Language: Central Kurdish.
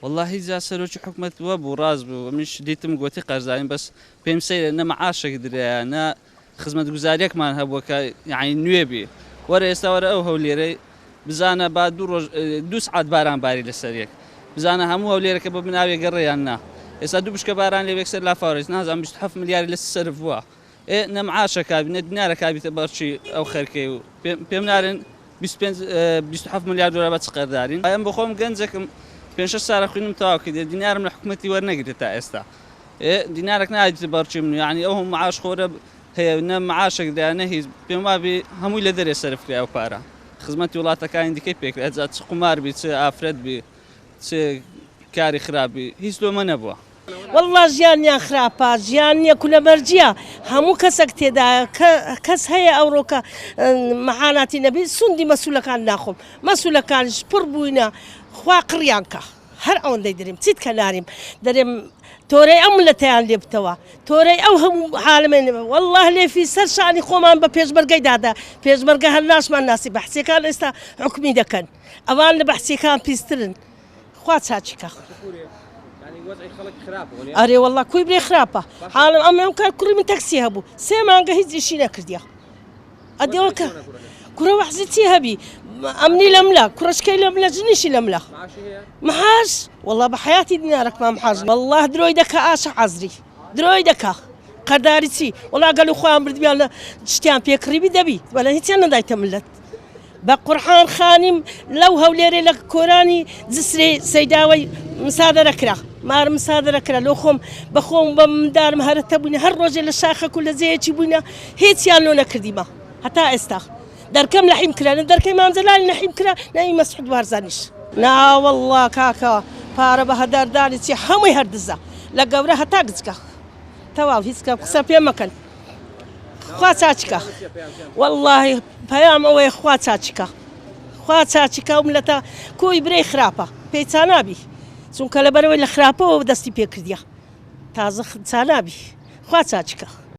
وەڵاهی جا سەرۆکی حکومەت وابوو ڕاست بوو منیش دیتم گۆتی قەرزارین بەس پێم سەیرە نە مەعاشێک درایە نە خزمەتگوزاریەکمان هەبووە کە یانی نوێ بی وەرە ئێستا وەرە ئەو هەولێرەی بزانە با دوو ڕۆژ دوو سعات باران باری لەسەر یەک بزانە هەموو هەولێرەکە بە بناوێ گەڕێ یان نا ئێستا دوو بشکە باران لێ یەکسەر لافاو ڕێز نازانم 27 ملیاری لە سەرف بووە ئێ نە معاشەکە نە دینارەکە بیتە بەرچی ئەو خەرکەی و پێم نارن 25 27 ملیار دۆلار بە چ قەردارین ئەم بۆ خۆم گەنجێکم پێ شەش سارە خوێنم تەواو کردێ دینارم لە حکوومەتی وەرنەگرێت تا ئێستا ئێ دینارێک نایەتە بەرچی من یانی ئەو هەموو معاش خۆرە هەیە نە معاشێک درا نە هیچ پێم وابێ هەمووی لە دەرێ سەرف کرا ئەو پارە خزمەتی وڵاتەکانی دیکەی پێکرا جا چ قومار بی چ ئافرەت بی چ کاری خراپ بی هیچ لۆمە نەبووە. وەڵڵا ژیانیان خراپە ژیان نیە کولەمەرجیە هەموو کەسەک تێدایە کەس هەیە ئەوڕۆکە مەعاناتی نەبی سوندی مەسولەکان ناخۆم مەسولەکانیش پڕ بووینە خوا قڕیان کە. هەر ئەوەندەی دەرێم چیت کە ناریم دەرێم تۆرەی ئەم ملەتەیان لێ بتەوە تۆرەی ئەو هەموو عالمێن والله لێفی سەر شانی خۆمان بە پێشمەرگەی دادا پێشمەرگە هەر ناشمان ناسی بەحسیەکان ئێستا حکومی دەکەن ئەوان لە بەحسیەکان پیسترن خوا چاکی کە ئەرێ والله کوی برێ خراپە حاڵم ئەم ئەم کار کوڕی من تەکسی هەبوو سێ مانگە هیچ ئیشی نەکردیە ئەدێوە کە کوڕە وەحزی چی هەبی ئەمنی لەملا کوڕشکەی لەملا ژنیشی لەملا محاش والله بە حیاتی دینارەکمان محاش والله درۆی دەکا ئاشە عەزری درۆی دەکا قەرداری چی وەڵا گەل و خۆیان بردبیان لە شتیان پێکڕیبی دەبی وەلا هیچیان نەدایتە ملت بە قورحان خانیم لەو هەولێرێ لە کۆرانی جسرێ سەیداوەی مسادەرە کرا مار مسادەرە کرا لۆ خۆم بە خۆم بە مندارم هەرەتە بووینە هەر ڕۆژێ لە شاخەک و لە جێیەکی بووینە هیچیان لۆ نەکردیمە هەتا ئێستا دەرکەم لەحیم کرا نە دەرکەی مام جەلالی لەحیم کرا نە ئی مەسعود بارزانیش. نا وەڵڵا کاکە پارە بە هەدەر دانی چی هەمووی هەر دزە لە گەورە هەتا گچکە تەواو هیچ کە قسە پێ مەکەن خوا چاچکە وەڵڵاهی پەیام ئەوەیە خوا چاچکە خوا چاچکە و ملەتە کۆی برەی خراپە پێی چانابی چونکە لەبەرەوەی لە خراپەوە دەستی پێکردیە تازە چانابی خوا چاچکە.